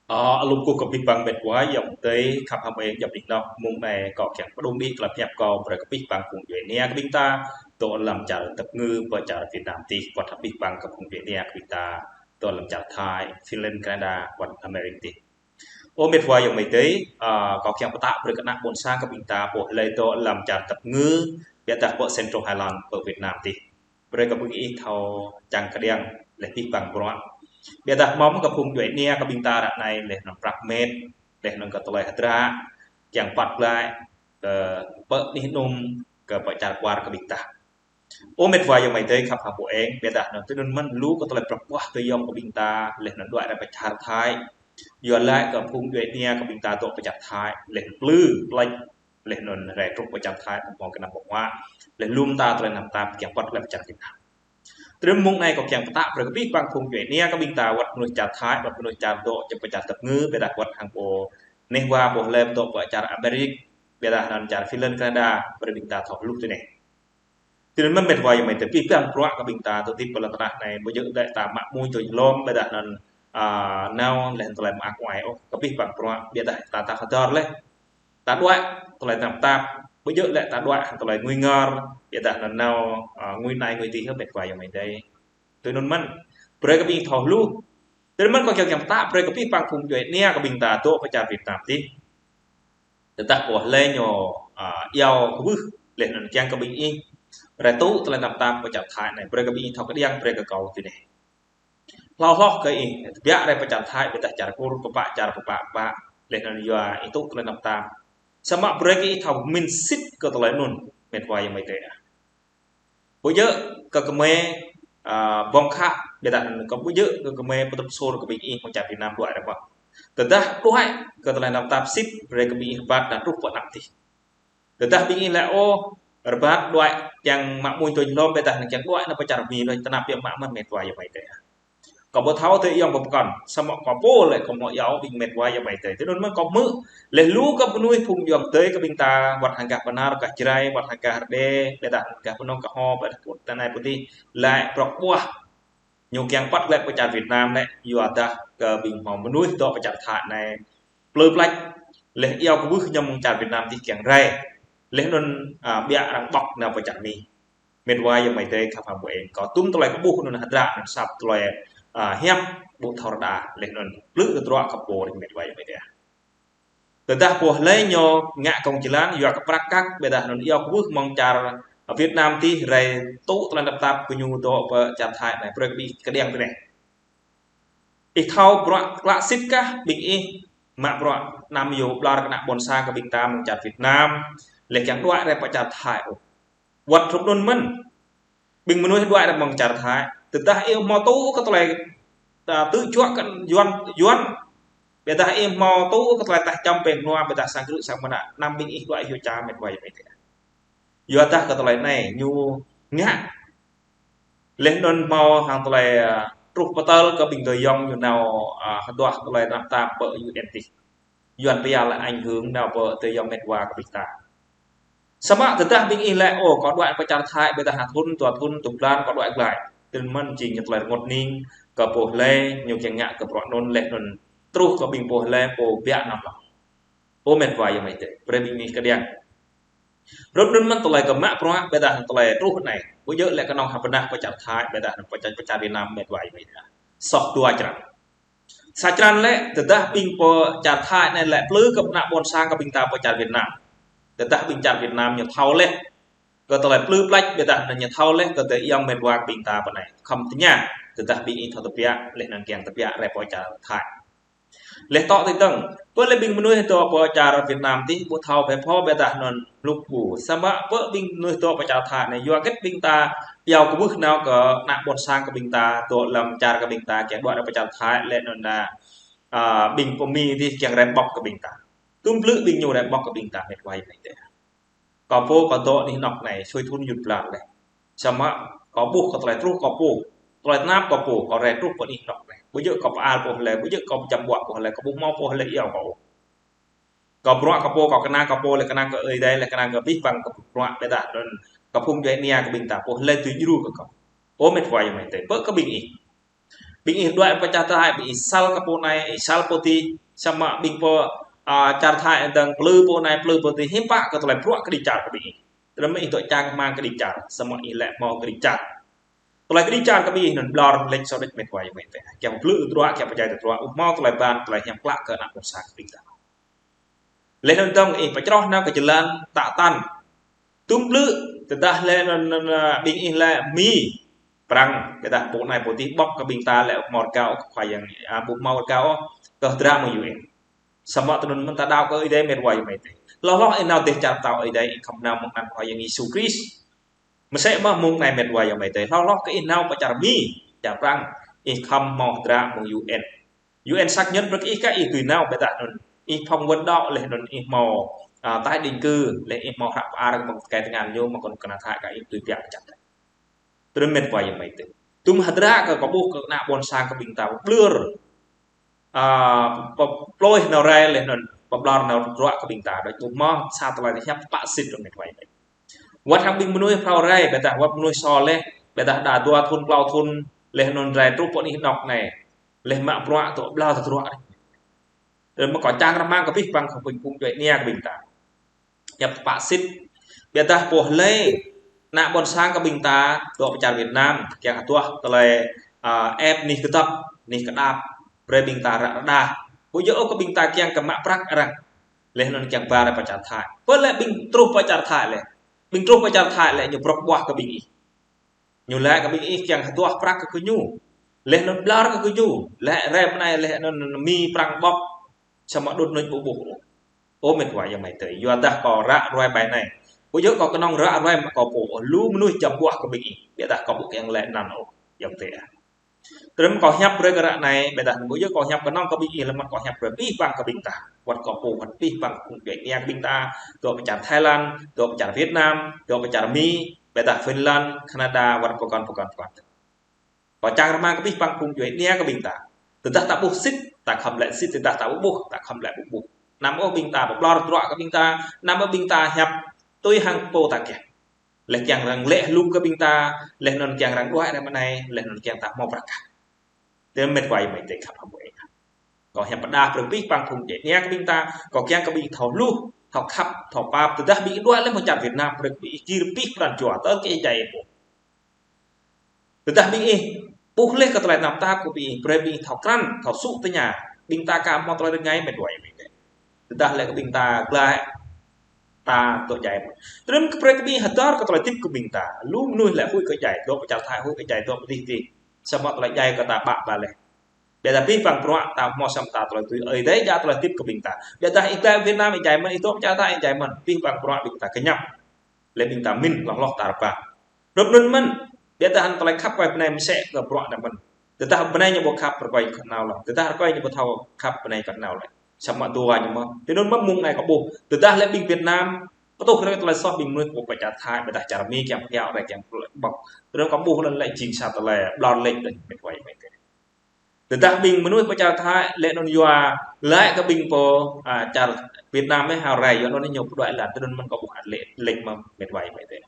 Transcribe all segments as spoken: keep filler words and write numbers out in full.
Ơ, alum kơ abih bang met wa ayŏng adơi khăp hăng ƀing ayŏng adơi, mông anai kâo kiăng pơdŏng đĭ tơlơi pơhiăp kâo brơi kơ abih bang phung djuai ania kơ ƀing ta, dŏ lăm čar tơpơngư pơ čar Việt Nam tih, wơ̆t abih bang kơ phung djuai ania kơ ƀing ta, dŏ lăm čar Thái, Finland, Canada, wơ̆t Amerik tih. Ơ met wa ayŏng adơi, ơ, kâo kiăng pơtă brơi kơ ană ƀôn sang kơ ƀing ta, pô hlơi dŏ lăm čar tơpơngư, ƀiădah pơ Central Highland, pơ Việt Nam tih. Brơi kơ ƀing ih thâo čang kơđiăng laih abih bang bruă. Ƀiădah mơ̆ng kơ phung djuai ania kơ ƀing ta ră anai laih anŭn prăk met, laih anŭn kơ tơlơi hơdră, kiăng păt glaĭ, kơ pơ anih anŭn kơ pơ čar kwar kơ ƀing ta. Ơ met wa ayŏng adơi khăp hăng ƀing ih, ƀiădah anŭn tui anŭn mơ̆n lu kơ tơlơi prăk puah tơyŏng kơ ƀing ta, laih anŭn đuaĭ rai pơ čar Thái. Yua laĭ kơ phung djuai ania kơ ƀing ta dŏ pơ čar Thái, laih plư, plĕč, laih anŭn rai truh pơ čar Thái, mơ̆ng kơ năm ƀơ̆ng huă, laih lŏm ta tơlơi tơnap tap kiăng păt glaĭ pơ čar Việt Nam. Tơdơi mông anai kâo kiăng pơtă brơi kơ abih bang phung djuai ania kơ ƀing ta, wơ̆t mơnuih čar Thái, wơ̆t mơnuih čar dŏ, čơp pơ čar tơpơngư, ƀiădah wơ̆t hăng pô, neh wa pô hlơi dŏ pơ čar Amerik, ƀiădah anŭn čar Finland, Canada, brơi ƀing ta thâo hluh tui anai. Tui anŭn mơ̆n met wa ayŏng adơi, abih bang bruă kơ ƀing ta, tơtĭp pơ lŏn tơnah anai, ƀu djơ̆ laĭ ta mă mui tui hlom, ƀiădah anŭn, ơ, nao laih tơlơi mă kuai ôh, kơ abih bang bruă, ƀiădah ta tah hơdơr laih. Ta đuaĭ tơlơi tơnap tap, ƀu djơ̆ laĭ ta đuaĭ tơlơi ngui ngor, ƀiădah anŭn nao, ơ, ngui anai ngui adih, met wa ayŏng adơi. Tui anŭn mơ̆n, brơi kơ ƀing ih thâo hluh. Tui anŭn mơ̆n kâo kiăng pơtă brơi kơ abih bang phung djuai ania kơ ƀing ta dŏ pơ čar Việt Nam tih. Tơdah pô hlơi ñu, ơ, iâu kwưh, laih anŭn kiăng kơ ƀing ih rai tŭ tơlơi tơnap tap pơ čar Thái anai, brơi kơ ƀing ih thâo kơđiăng brơi kơ kâo tui anai. Hlâo hloh kơ ih tơbiă rai pơ čar Thái, ƀiădah čar Kur, pơpă čar, pơpă pă, laih anŭn yua ih tŭ tơlơi tơnap tap. Samơ̆ brơi kơ ih thâo pơmĭn sĭt kơ tơlơi anŭn, met wa ayŏng adơi ah. Ƀu djơ̆ kơ gơmơi, ơ, ƀơ̆ng khă, ƀiădah anŭn kơ ƀu djơ̆ kơ gơmơi pơtŭp sôr kơ ƀing ih mơ̆ng čar Việt Nam đuaĭ rai mơ̆n. Tơdah đuaĭ kơ tơlơi tơnap tap sĭt, brơi kơ ƀing ih rơbat nao truh pơ anăp tih. Tơdah ƀing ih laĭ ôh, rơbat đuaĭ kiăng mă mui tui hlom, ƀiădah anŭn kiăng đuaĭ nao pơ čar Mi, laih tơnap biă mă mơ̆n, met wa ayŏng adơi ah. Kâo ƀu thâo tơ ayŏng pơkŏn, samơ̆ kâo pô laĭ kâo hmâo iâu ƀing met wa ayŏng adơi. Tui anŭn mơ̆n kâo hmư̆, laih lu kơ mơnuih phung ayŏng adơi kơ ƀing ta, wơ̆t hăng gah Bahnar, gah Jrai, wơ̆t hăng gah Rơđê, ƀiădah hăng gah Mnông, gah Ho, ƀiădah pơ anai pơ adih, laĭ prăk puah. Ñu kiăng păt glaĭ pơ čar Việt Nam anai, yua dah kơ ƀing hmâo mơnuih dŏ pơ čar Thái anai, plư plĕč, laih iâu kwưh ñu mơ̆ng čar Việt Nam tih kiăng rai. Laih anŭn, ơ, biă arăng ƀŏk nao pơ čar Mi. Met wa ayŏng adơi khăp hăng ƀing ih. Kâo tum tơlơi kơƀuh anŭn hơdră anŭn săp tơlơi, ơ, hiăp ƀu thâo rơđah. Laih anŭn plư kơ truă kơ pô met wa ayŏng adơi. Tơdah pô hlơi ñu ngă kông jơlan yua kơ prăk kăk, ƀiădah anŭn iâu kwưh mơ̆ng čar Việt Nam tih rai tŭ tơlơi tơnap tap kơ ñu dŏ pơ čar Thái anai, brơi kơ ƀing ih kơđiăng tui anai. Ih thâo bruă klă sĭt kah ƀing ih mă bruă anăm yua ƀlŏr kơ ană ƀôn sang kơ ƀing ta mơ̆ng čar Việt Nam, laih kiăng đuaĭ rai pơ čar Thái ôh. Wơ̆t hrup anŭn mơ̆n, ƀing mơnuih đuaĭ rai mơ̆ng čar Thái, tơdah ih hmâo tŭ kơ tơlơi, ơ, tŭ juă kơ Yuan, Yuan, ƀiădah ih hmâo tŭ kơ tơlơi tah čăm pĕng nua, ƀiădah sang krư̆ sang mơnă, anăm ƀing ih đuaĭ hyu ča, met wa ayŏng adơi. Yua dah kơ tơlơi anai ñu ngă. Laih anŭn hmâo hăng tơlơi, ơ, truh pơtăl kơ ƀing tơyŏng ñu nao, ơ, hơduah tơlơi tơnap tap pơ U N tih. Yuan pia laĭ ảnh hưởng nao pơ tơyŏng met wa kơ ƀing ta. Samơ̆ tơdah ƀing ih laĭ, ôh, kâo đuaĭ pơ čar Thái, ƀiădah ha thŭn, dua thŭn, tŭ blan, kâo đuaĭ glaĭ. Tui anŭn mơ̆n jing ñu tơlơi rơngot hning kơ pô hlơi ñu kiăng ngă kơ bruă anŭn, laih anŭn truh kơ ƀing pô hlơi pô biă anăm lăng. Ơ met wa ayŏng adơi, brơi ƀing ih kơđiăng. Hrup anŭn mơ̆n tơlơi kơ mă bruă, ƀiădah tơlơi truh anai. Ƀu djơ̆ laĭ kơnơ̆ng ha pơnah pơ čar Thái, ƀiădah pơ čar, pơ čar Việt Nam, met wa ayŏng adơi. Soh dua črăn. Sa črăn laĭ, tơdah ƀing pơ čar Thái anai laĭ plư kơ ană ƀôn sang kơ ƀing ta pơ čar Việt Nam. Tơdah ƀing čar Việt Nam ñu thâo laih kơ tơlơi plư plĕč, ƀiădah anŭn ñu thâo laih kơ tơlơi iâu met wa kơ ƀing ta pơ anai. Khŏm tơña, tơdah ƀing ih thâo tơbiă, laih anŭn kiăng tơbiă rai pơ čar Thái. Laih tŏ tui dơ̆ng, pơ laih ƀing mơnuih dŏ pơ čar Việt Nam tih ƀu thâo phe pho, ƀiădah anŭn hlup ƀu. Samơ̆ pơ ƀing mơnuih dŏ pơ čar Thái anai, yua hơget ƀing ta iâu kwưh nao kơ ană ƀôn sang kơ ƀing ta, dŏ lăm čar kơ ƀing ta, kiăng đuaĭ rai pơ čar Thái, laih anŭn anai, ơ, ƀing pơ Mi tih kiăng rai ƀŏk kơ ƀing ta. Tum plư ƀing ñu rai ƀŏk kơ ƀing ta, met wa ayŏng adơi. Kâo pô kâo dŏ anih anŏ anai, sui thŭn jŭt blan laih. Samơ̆ kâo ƀuh kơ tơlơi truh kâo pô. Tơlơi tơnap kâo pô, kâo rai truh pơ anih anŏ anai. Ƀu djơ̆ kâo pơal pô hlơi, ƀu djơ̆ kâo pơčăm ƀuă pô hlơi, kâo ƀu hmâo pô hlơi iâu kâo. Kâo bruă kâo pô, kâo kơnang kâo pô, laih kơnang kơ Ơi Adai, laih kơnang kơ abih bang kơ bruă ƀiădah anŭn kơ phung djuai ania kơ ƀing ta, pô hlơi tui djru kơ kâo. Ơ met wa ayŏng adơi, pơ kơ ƀing ih. Ƀing ih đuaĭ pơ čar Thái, ƀing ih săl kơ pô anai, ih săl pô adih, samơ̆ ƀing pô, a, čar Thái dơ̆ng plư pô anai, plư pô adih, hiư̆m pă kơ tơlơi bruă kơđi čar kơ ƀing ih. Tơdơi mơ̆n ih dŏ čang rơmang kơđi čar, samơ̆ ih lĕ hmâo kơđi čar. Tơlơi kơđi čar kơ ƀing ih anŭn ƀlŏr lĕ sô đĕč met wa ayŏng amai adơi. Kiăng plư tơdruă, kiăng pơdjai tơdruă, ƀu hmâo tơlơi ƀan, tơlơi hiam klă kơ ană ƀôn sang kơ ƀing ta. Laih anŭn dơ̆ng ih pơčroh nao kơ jơlan tă tăn. Tŭm blư̆, tơdah laih anŭn, anŭn, a, ƀing ih lĕ Mi, Prăng, ƀiădah pô anai pô adih ƀŏk kơ ƀing ta lĕ ƀu hmâo rơgao kơ Khua Yang, a, ƀu hmâo rơgao kơ hơdră mơ̆ng U N. Samơ̆ tơdơi anŭn mơ̆n ta đaŏ kơ Ơi Adai met wa ayŏng amai adơi. Hloh hloh ih nao dêh čar pơtao Ơi Adai ih khŏm nao mơ̆ng anăn Khua Yang Yêsu Krist. Mơsĕ mơ̆n mông anai met wa ayŏng amai adơi. Hloh hloh kơ ih nao pơ čar Mi, čar Prăng, ih khŏm hmâo hơdră mơ̆ng U N. U N xác nhận brơi kơ ih kơ ih dưi nao ƀiădah anŭn ih phỏng vấn đaŏ laih anŭn ih hmâo, a, tái định cư, laih ih hmâo hră pơar mơ̆ng tơkai tơngan ñu mơ̆ng kơnuk kơna Thái kơ ih dưi biă pơ čar Thái. Tơdơi met wa ayŏng amai adơi. Tŭm hơdră kơ kâo ƀuh kơ ană ƀôn sang kơ ƀing ta ƀlŏr. A, pơ-, plơi nao rai laih anŭn, pơƀlŏr nao tơdruă kơ ƀing ta, đôč ƀu hmâo sa tơlơi hiăp tơpă sĭt tơdơi met wa ayŏng amai adơi. Wơ̆t hăng ƀing mơnuih phrâo rai, ƀiădah wơ̆t mơnuih sô laih, ƀiădah đa dua thŭn, klâo thŭn, laih anŭn rai truh pơ anih anŏ anai. Laih mă bruă tŏ ƀlŏr tơdruă. Tơdơi mơ̆n kâo čang rơmang kơ abih bang kơ phung, phung djuai ania kơ ƀing ta. Hiăp tơpă sĭt. Ƀiădah pô hlơi ană ƀôn sang kơ ƀing ta, dŏ pơ čar Việt Nam, kiăng hơduah tơlơi, a, ĕp anih kơdŏp, anih kơdŏp, brơi ƀing ta ră rơđah. Ƀu djơ̆ ôh kơ ƀing ta kiăng kơ mă prăk arăng. Laih anŭn kiăng ba rai pơ čar Thái. Pơ lĕ ƀing truh pơ čar Thái lĕ. Ƀing truh pơ čar Thái lĕ ñu brŏk ƀuah kơ ƀing ih. Ñu laĭ kơ ƀing ih kiăng hơduah prăk kơ gơñu. Laih anŭn ƀlŏr kơ gơñu. Laih rai mơ̆ng anai laih anŭn Mi Prăng ƀŏk. Samơ̆ đŭt anŭn ƀu ƀuh ôh. Ơ met wa ayŏng amai adơi. Yua dah kâo ră ruai ƀai anai. Ƀu djơ̆ kâo kơnơ̆ng ră ruai mă kâo pô. Lu mơnuih jăm ƀuah kơ ƀing ih. Ƀiădah kâo ƀu kiăng laĭ anăn ôh. Ayŏng adơi ah. Tơdơi mơ̆n kâo hiăp brơi kơ ră anai, ƀiădah ƀu djơ̆ kâo hiăp kơnơ̆ng kơ ƀing ih, tơdơi mơ̆n kâo hiăp brơi abih bang kơ ƀing ta. Wơ̆t kâo pô, wơ̆t abih bang kơ phung djuai ania kơ ƀing ta, dŏ pơ čar Thái Lan, dŏ pơ čar Việt Nam, dŏ pơ čar Mi, ƀiădah Finland, Canada, wơ̆t pơkŏn, pơkŏn, pơkŏn. Kâo čang rơmang kơ abih bang kơ phung djuai ania kơ ƀing ta. Tơdah ta ƀuh sĭt, ta khŏm laĭ sĭt, tơdah ta ƀu ƀuh, ta khŏm laĭ ƀu ƀuh. Anăm ôh ƀing ta pơƀlŏr tơdruă kơ ƀing ta, anăm ôh ƀing ta hiăp tui hăng pô ta kiăng. Laih kiăng arăng lĕ hlŭng kơ ƀing ta, laih anŭn kiăng arăng đuaĭ rai mơ̆ng anai, laih anŭn kiăng ta hmâo prăk kah. Tơdơi met wa ayŏng amai adơi khăp hăm ƀuh ih. Kâo hiăp pơdah brơi abih bang phung djuai ania kơ ƀing ta, kâo kiăng kơ ƀing ih thâo hluh, thâo khăp, thâo pap, tơdah ƀing ih đuaĭ laih mơ̆ng čar Việt Nam, brơi kơ ƀing ih gir abih pran jua, tơl kơ ih djai ih pô. Tơdah ƀing ih ƀuh laih kơ tơlơi tơnap tap kơ ƀing ih, brơi ƀing ih thâo krăn, thâo sŭ tơña, ƀing ta aka hmâo tơlơi rơngai met wa ayŏng amai adơi. Tơdah lĕ kơ ƀing ta glaĭ, ta dŏ djai mơ̆n. Tơdơi mơ̆n kơ brơi kơ ƀing ih hơdơr kơ tơlơi hơdip kơ ƀing ta. Lu mơnuih lĕ huĭ kơ djai, dŏ pơ čar Thái huĭ kơ djai, dŏ pơ adih adih. Samơ̆ tơlơi djai kơ ta ƀă ƀă laih. Ƀiădah abih bang bruă ta hmâo samơ̆ ta tơlơi tui Ơi Adai djă tơlơi hơdip kơ ƀing ta. Ƀiădah ih glaĭ Việt Nam ih djai mơ̆n, ih dŏ pơ čar Thái ih djai mơ̆n. Abih bang bruă ƀing ta kơñăp. Laih ƀing ta mĭn hloh hloh ta rơpa. Hrup anŭn mơ̆n, ƀiădah hăng tơlơi khăp kơ bơnai mơsĕ kơ bruă anŭn mơ̆n. Tơdah bơnai ñu ƀu khăp rơkơi kơ nao laih. Tơdah rơkơi ñu ƀu thâo khăp bơnai kơ nao laih. Samơ̆ dua ñu mơ̆n. Tui anŭn mơ̆n mông anai kâo ƀuh. Tơdah lĕ ƀing Việt Nam, pơtuh rai tơlơi soh ƀing mơnuih kơ pơ čar Thái, ƀiădah čar Mi kiăng pơhiăo rai kiăng pơlĕ ƀŏk. Tui anŭn kâo ƀuh anŭn lĕ jing sa tơlơi ƀlŏr lĕ đôč met wa ayŏng amai adơi. Tơdah ƀing mơnuih pơ čar Thái lĕ anŭn yua laĭ kơ ƀing pô, a, čar Việt Nam ih hao rai yua anŭn ñu pơđuaĭ lăn tui anŭn mơ̆n kâo ƀuh ăt lĕ, lĕ mơ̆n met wa ayŏng amai adơi.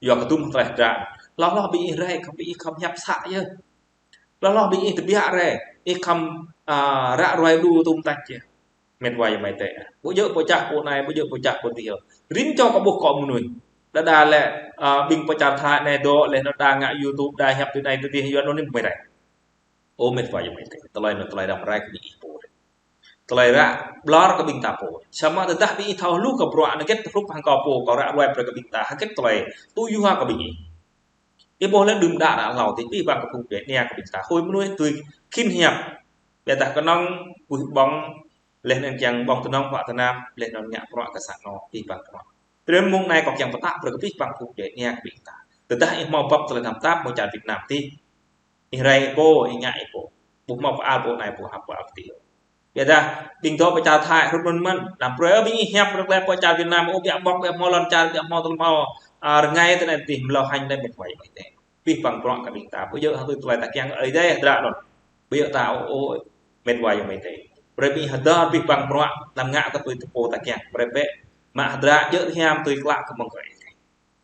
Yua kơ tŭm tơlơi hơdră. Hloh hloh ƀing ih rai, khŏm ƀing ih khŏm hiăp să yơh. Hloh hloh ƀing ih tơbiă rai, ih khŏm, a, ră ruai lu tŭm tač yơh. Met wa ayŏng amai adơi. Ƀu djơ̆ pơčah pô anai, ƀu djơ̆ pơčah pô adih. Rĭm čô kâo ƀuh kơ mơnuih. Đơđa lĕ, a, ƀing pơ čar Thái anai dŏ, laih anŭn đa ngă YouTube, đa hiăp tui anai tui adih, yua anŭn anai ƀu rai. Ơ met wa ayŏng amai adơi, tơlơi anŭn tơlơi răm rai kơ ƀing ih pô. Tơlơi ră ƀlŏr kơ ƀing ta pô. Samơ̆ tơdah ƀing ih thâo hluh kơ bruă anŭn hơget hrup hăng kâo pô, kâo ră ruai brơi kơ ƀing ta, hơget tơlơi tŭ yua kơ ƀing ih. Ih ƀuh lĕ đưm đă ră hlâo adih, abih bang kơ phung djuai ania kơ ƀing ta. Hơi mơnuih tui khĭn hiăp. Ƀiădah kơnơ̆ng kuih ƀơ̆ng, laih anŭn kiăng ƀơ̆ng tơnŏng huă tơnam, laih anŭn ngă bruă kơ sang anŏ, abih bang bruă. Tơdơi mơ̆n mông anai kâo kiăng pơtă brơi kơ abih bang phung djuai ania kơ ƀing ta. Tơdah ih hmâo bưp tơlơi tơnap tap mơ̆ng čar Việt Nam adih. Ih rai ih pô, ih ngă ih pô. Ƀu hmâo pơal pô anai, ƀu hmâo pơal pô adih. Ƀiădah ƀing dŏ pơ čar Thái hrup anŭn mơ̆n. Anăm brơi ƀing ih hiăp rơkơi pơ čar Việt Nam, ơ, ƀiă ƀŏk, ƀiă hmâo lŏn čar, ƀiă hmâo tơlơi hmâo, a, rơngai tui anŭn adih, mlâo hăng anai met wa ayŏng amai adơi. Abih bang bruă kơ ƀing ta. Ƀu djơ̆ hăng tui tơlơi ta kiăng Ơi Adai hơdră anŭn. Ƀu djơ̆ ta ôh, ôh, met wa ayŏng amai adơi. Brơi ƀing ih hơdơr abih bang bruă, anăm ngă kơ tui tơpô ta kiăng. Brơi bĕ mă hơdră djơ̆ hiam tui klă kơ mơ̆ng Ơi Adai.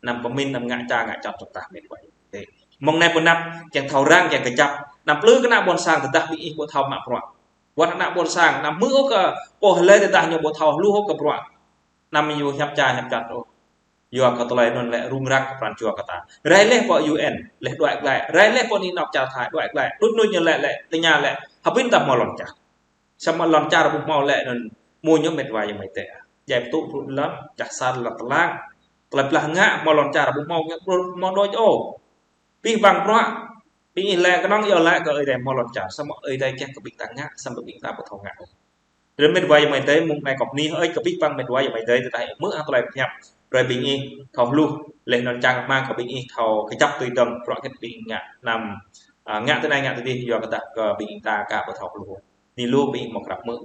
Anăm pơmĭn, anăm ngă ča ngă čŏt tơdah met wa ayŏng amai adơi. Mơ̆ng anai pơ anăp, kiăng thâo răng, kiăng kơjăp. Anăm plư kơ ană ƀôn sang tơdah ƀing ih ƀu thâo mă bruă. Wơ̆t ană ƀôn sang, anăm hmư̆ ôh kơ pô hlơi tơdah ñu ƀu thâo hluh ôh kơ bruă. Anăm yua hiăp čar hiăp čăt ôh. Yua kơ tơlơi anŭn lĕ rŭng răng kơ pran jua kơ ta. Rai laih pơ U N, laih đuaĭ glaĭ. Rai laih pơ anih anŏ čar Thái, đuaĭ glaĭ. Đŭt đŭt ñu lĕ lĕ, tơña lĕ, hơbĭn ta hmâo lŏn čar. Samơ̆ lŏn čar ƀu hmâo lĕ anŭn, mơ̆ ñu mĕt wa ayŏng amai adơi. Djai pơtŭ pơtŭ lŏn, čah sar lŏn tơlang. Tơlơi blah ngă hmâo lŏn čar ƀu hmâo, hmâo đôč ôh. Abih bang bruă, ƀing ih lĕ kơnơ̆ng yơh lĕ kơ Ơi Adai hmâo lŏn čar, samơ̆ Ơi Adai kiăng kơ ƀing ta ngă, samơ̆ ƀing ta ƀu thâo ngă ôh. Ră mĕt wa ayŏng amai adơi, mơ̆ng anai kâo bơni hơơč kơ abih bang mĕt wa ayŏng amai adơi, tơdah ih hmư̆ hă tơlơi pơhiăp, brơi ƀing ih thâo hluh, laih anŭn čang rơmang kơ ƀing ih thâo kơjăp tui dơ̆ng, bruă hơget ƀing ih ngă, anăm, a, ngă tui anai ngă tui adih, yua kơ tơdah kơ ƀing ih ta aka ƀu thâo hluh. Anai lu ƀing ih hmâo krăp hmư̆.